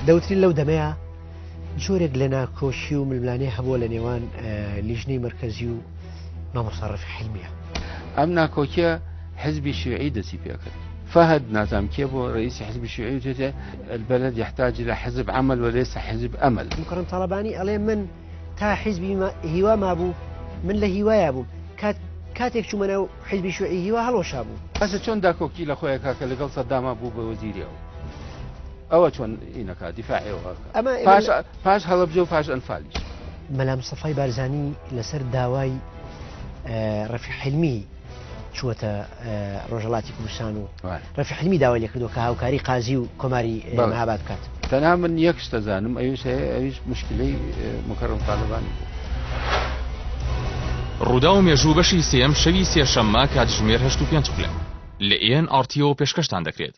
دەوترێت لەو دەمەیا جۆرێک لە ناکۆکی و ململانێ هەبووە لە نێوان لیژنەی مەرکەزی و مامۆستا ڕەفیق حیلمیە. ئەم ناکۆکیە حزبی شیوعی دەستی پێکرد. فهد نازانم کێ بوو رئیسی حزبی شیوعی وتێتێ البلد يحتاج الى حزب عمل وليس حزب امل. مکڕم تاڵەبانی ئەڵێ من تا حیزبی هیوا مابوو من لە هیوایا بووم کات کاتێک چوومە ناو حیزبی شیوعی هیوا هەڵوەشابوو. باشە چۆن داکۆکی لە خۆی ئەکا کە لەگەڵ سەداما بوو بە وەزیری ئەو؟ ئەوە چۆن ئینەکا دیفاعی ئەوە ئەکا؟ ئەمە پاش پاش هەڵەبجە و پاش ئەنفالیش. مەلا مستەفای بارزانی لەسەر داوای ڕەفیق حیلمی چووەتە ڕۆژهەڵاتی کوردستان و ڕەفیق حیلمی داوای لێکردووە کە هاوکاری قازی و کۆماری مەهاباد بکات. تەنها من یەک شت دەزانم ئەویش هەیە ئەویش مشکلەی مکەڕەم تاڵەبانی بوو. ڕووداو مێژوو بەشی سێیەم شەوی سێشەممە کاتژمێر هەشت و پێنج خولەک لە ئێن ئاڕ تیەوە پێشکەشتان دەکرێت.